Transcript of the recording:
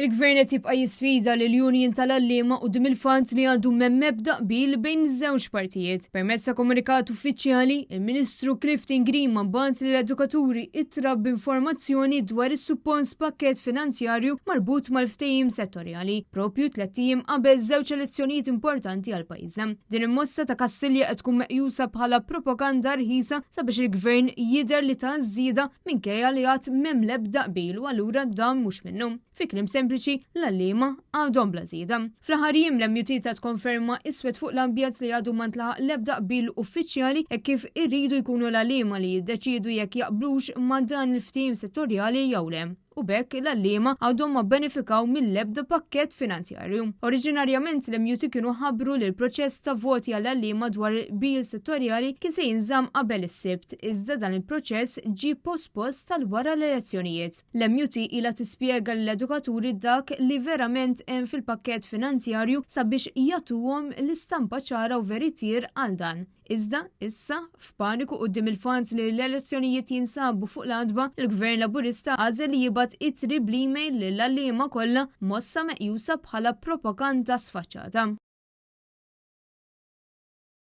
Il-Gvern qed jibqa' jisfida lill-Union tal-Għalliema quddiem il-fatt li għadu m'hemm ebda qbil bejn iż-żewġ partijiet. Permezz ta' komunikat uffiċjali, il-Ministru Clifton Grima bagħat lill-edukaturi ittra b'informazzjoni dwar is-suppost pakkett finanzjarju marbut mal-ftehim settorjali, propju tlett ijiem qabel żewġ elezzjonijiet importanti għal pajjiżna. Din il-mossa ta' Kastilja qed tkun meqjusa bħala propaganda rħisa sabiex il-Gvern jidher li ta żieda minkejja li għad m'hemm l-ebda qbil u allura dan mhux minnu. Fi kliem sempliċi, l-għalliema għadhom bla żieda. Fl-aħħar jiem l-MUT tat konferma iswed fuq l-abjad li għadu ma ntlaħaq l-ebda qbil uffiċjali hekk kif irridu jkunu l-għalliema li jiddeċiedu jekk jaqblux ma' dan il-ftehim settorjali jew le. U b'hekk l-għalliema għadhom ma bbenefikaw mill-ebda pakkett finanzjarju. Oriġinarjament l-MUT kienu ħabbru li l-proċess ta' voti għall-għalliema dwar il-qbil settorjali kien se jinżamm qabel is-Sibt, iżda dan il-proċess ġie pospost sal wara l-elezzjonijiet. L-MUT ilha tispjega lill-edukaturi dak li verament hemm fil-pakkett finanzjarju sabiex jagħtuhom l-istampa ċara u veritier għal dan. Iżda, issa, f'paniku quddiem il-fatt li l-elezzjonijiet jinsabu fuq l-għatba, il-Gvern Laburista għażel li jibgħat ittri bl-email lill-għalliema kollha, mossa meqjusa bħala propaganda sfaċċata.